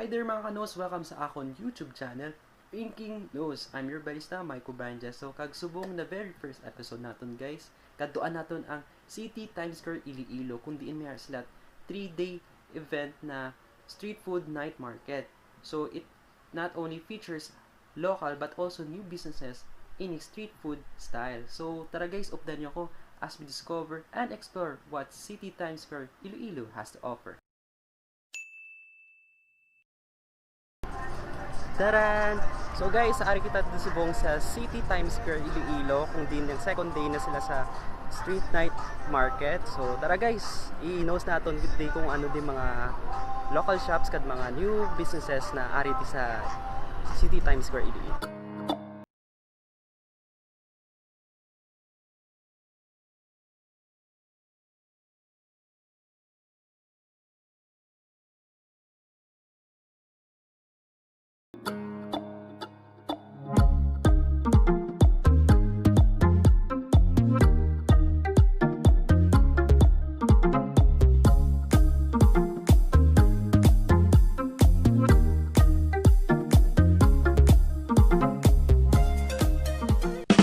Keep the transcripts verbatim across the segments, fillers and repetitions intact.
Hey there, mga kanos, welcome sa akon YouTube channel, Inking News. I'm your barista, Mike Ubanja. So, kag subong na very first episode naton, guys, kadtuan naton ang City Times Square Iloilo, kung diin may sila three-day event na street food night market. So, it not only features local but also new businesses in a street food style. So, tara guys, updan niyo ako as we discover and explore what City Times Square Iloilo has to offer. Taran! So guys, ari kita dito subong sa City Times Square Iloilo, kung diin ang second day na sila sa street night market. So tara guys, i-knows naton gid di kung ano di mga local shops kag mga new businesses na ari di sa City Times Square Iloilo.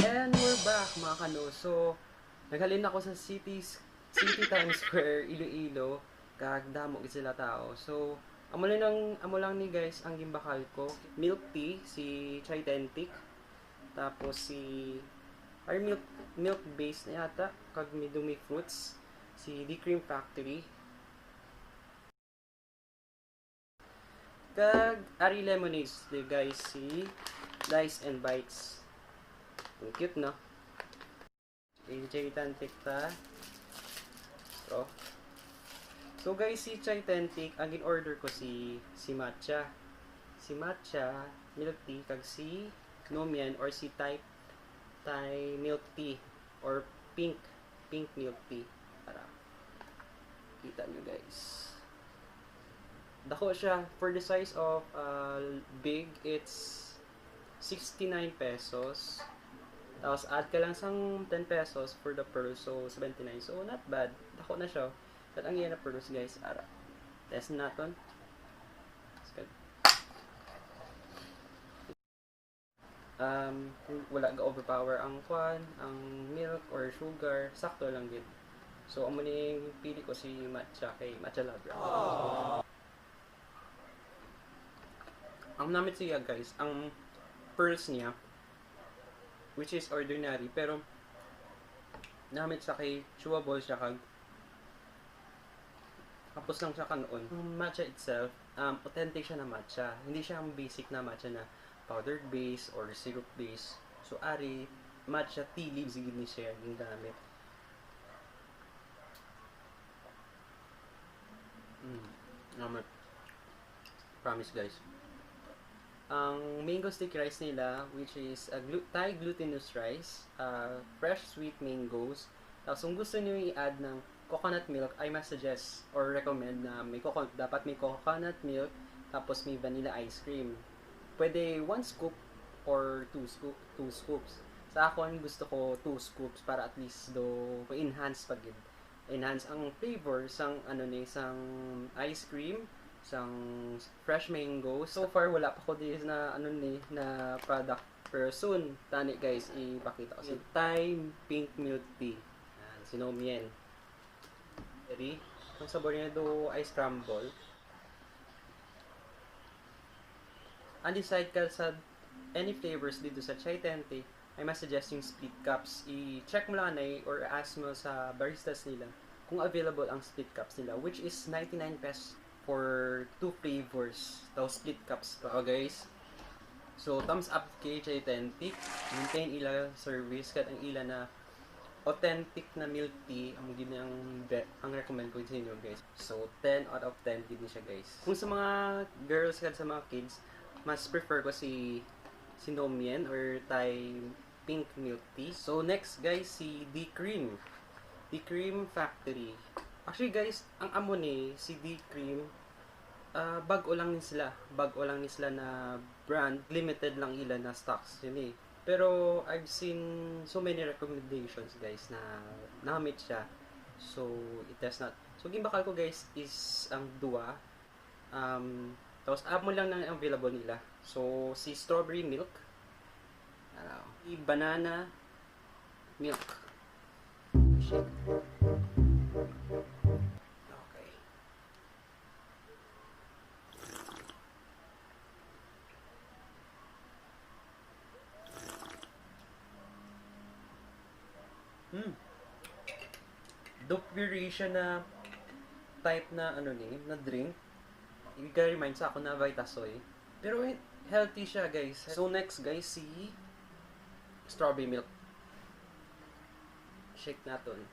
And we're back, mga kano. So, naghalin ako sa cities, City Times Square, Iloilo, kag damo gid sila tao. So, amo lang, amo lang ni guys ang gimbakal ko. Milk tea, si Chitentic, tapos si, ay, milk, milk base na yata, kag may dumi fruits, si The Cream Factory. Kag ari lemonades, di guys, si Dice and Bites. Ang cute, no? Enjoy tan tikta. So, so guys, si Chitentic, ang in-order ko si, si matcha. Si matcha, milk tea, kag si Nomian or si Thai, Thai milk tea or pink, pink milk tea. Para kita nyo, guys. Dako siya. For the size of, uh, big, it's sixty-nine pesos. Tapos add ka lang sang ten pesos for the pearl, so seventy-nine. So not bad. Dako na siya. But ang iya na pearls, guys, ara. Test naton. Let's go. Um, wala ga-overpower ang kwan, ang milk or sugar, sakto lang gid. So, amo ni pili ko si matcha kay matcha lover. Ang namit siya, guys, ang pearls niya, which is ordinary, pero namit siya kay chewable siya kag hapos lang siya kan-on. Ang matcha itself, um, authentic siya na matcha. Hindi siya ang basic na matcha na powdered base or syrup base. So, ari, matcha tea leaves gid ni siya gingamit. Mm, namit. Promise, guys. Ang mango sticky rice nila, which is a glu-, Thai glutinous rice, uh, fresh sweet mangoes. Tapos kung gusto niyo i-add ng coconut milk, I must suggest or recommend na may coco-, dapat may coconut milk, tapos may vanilla ice cream. Pwede one scoop or two scoop, two scoops. Sa akon, gusto ko two scoops para at least do ma-enhance pa gid. Enhance ang flavor sang, ano ni, sang ice cream, sang fresh mango. So far, wala pa ko di na, ano ni, na product. Pero soon, tani guys, ipakita ko sa Thai pink milk tea. Yan, si Nomien. Ready? Ang sabor niya do ay scramble. Undecided ka sa any flavors dito sa Chai Tente, I must suggest yung split cups. I-check mo lang anay or ask mo sa baristas nila kung available ang split cups nila, which is ninety-nine pesos for two flavors. Daw split cups pa, oh, guys. So, thumbs up kay Chai Tente. Maintain ila service, kat ang ila na authentic na milk tea, ang gid ang be-, ang recommend ko sa inyo, guys. So, ten out of ten gid ni siya, guys. Kung sa mga girls kag sa mga kids, mas prefer ko si, si Nomien or Thai pink milk tea. So, next, guys, si The Cream. The Cream Factory. Actually, guys, ang amo ni, si The Cream, ah, bag-o lang ni sila. Bag-o lang ni sila na brand. Limited lang ila na stocks. Yun eh. Pero I've seen so many recommendations, guys, na namit siya. So, i-test nat-, so, gimbakal ko, guys, is ang duwa. Um, Tapos, amo lang nang available nila. So, si strawberry milk. Ano, si banana milk. Shake. Okay. Hmm. Daw puree siya na type na, ano ni, na drink. Nag-remind sa ako na Vitasoy. Pero healthy siya, guys. So, next, guys, si strawberry milk. Shake naton.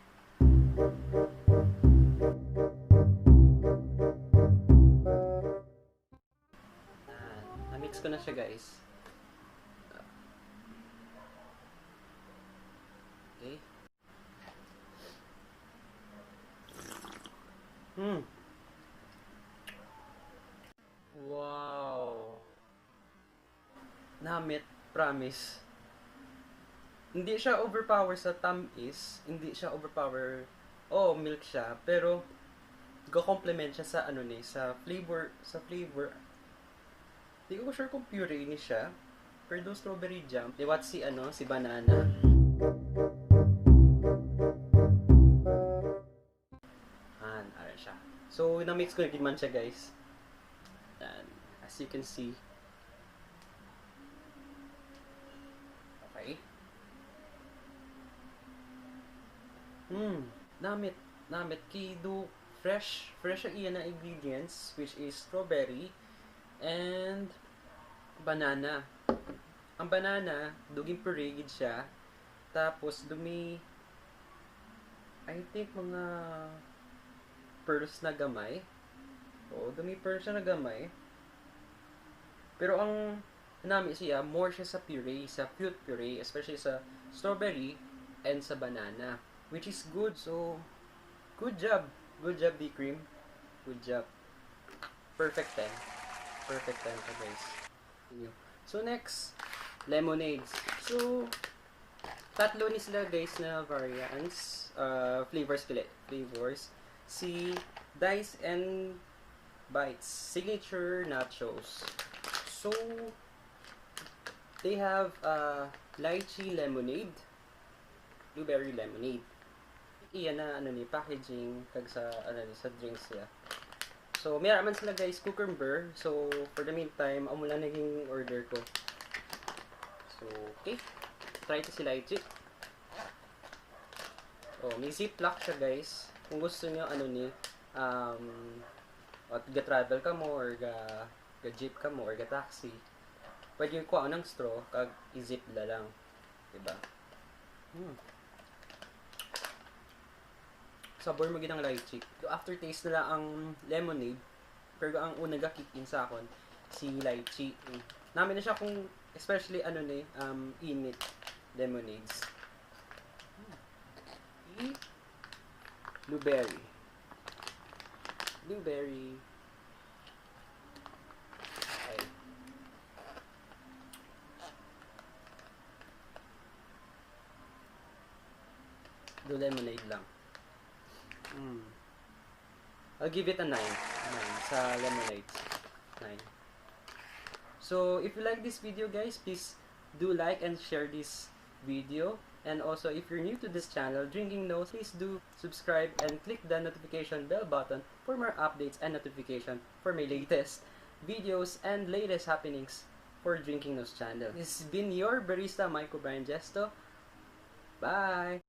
Ah, na-mix ko na siya, guys. Okay. Hmm. Wow. Namit, promise. Hindi siya overpower sa tamis, hindi siya overpower. Oo, milk siya, pero go-complement siya sa, ano ni, sa flavor, sa flavor. Di ko sure kung puree ni siya, pero do strawberry jam. Liwat si, ano, si banana. An, ara siya. So, na-mix ko na gid man siya, guys. Yan. As you can see. Okay. Hmm. Namit. Namit. Kay do fresh. Fresh ang iya na ingredients, which is strawberry and banana. Ang banana, do gin-puree gid siya. Tapos, do may, I think, mga pearls na gamay. Oo, do may pearls siya na gamay. Pero ang nami siya, more siya sa puree, sa fruit puree, especially sa strawberry and sa banana, which is good. So, good job. Good job, B Cream. Good job. Perfect ten. Perfect ten ka, guys. So, next, lemonades. So, tatlo ni sila, guys, na variants, uh, flavors pili, flavors. Si Dice and Bites, Signature Nachos. So, they have, uh, lychee lemonade, blueberry lemonade. Iya na, ano ni, packaging, kag sa, ano ni, sa drinks niya. So, may man sila, guys, cucumber. So, for the meantime, amo lang naging order ko. So, okay. Try to si lychee. Oh, may ziplock siya, guys. Kung gusto niyo, ano ni, um, at ga-travel ka mo or ga, ga-jeep ka mo or ga-taxi, pwede yung kuha ng straw, kag i-zip na lang. Diba? Hmm. Sabor mo gid ang lychee. Yung aftertaste nila ang lemonade, pero ang una ga-kick in sa akon, si lychee. Mm. Nami na siya kung, especially, ano ni, um, init lemonades. Hmm. Blueberry. Blueberry. Okay. Do lemonade lang. Mm. I'll give it a nine. Nine sa lemonade. Nine. So, if you like this video, guys, please do like and share this video. And also, if you're new to this channel, Drinking Nose, please do subscribe and click the notification bell button for more updates and notification for my latest videos and latest happenings for Drinking Nose channel. This has been your barista, Michael Brian Gesto. Bye!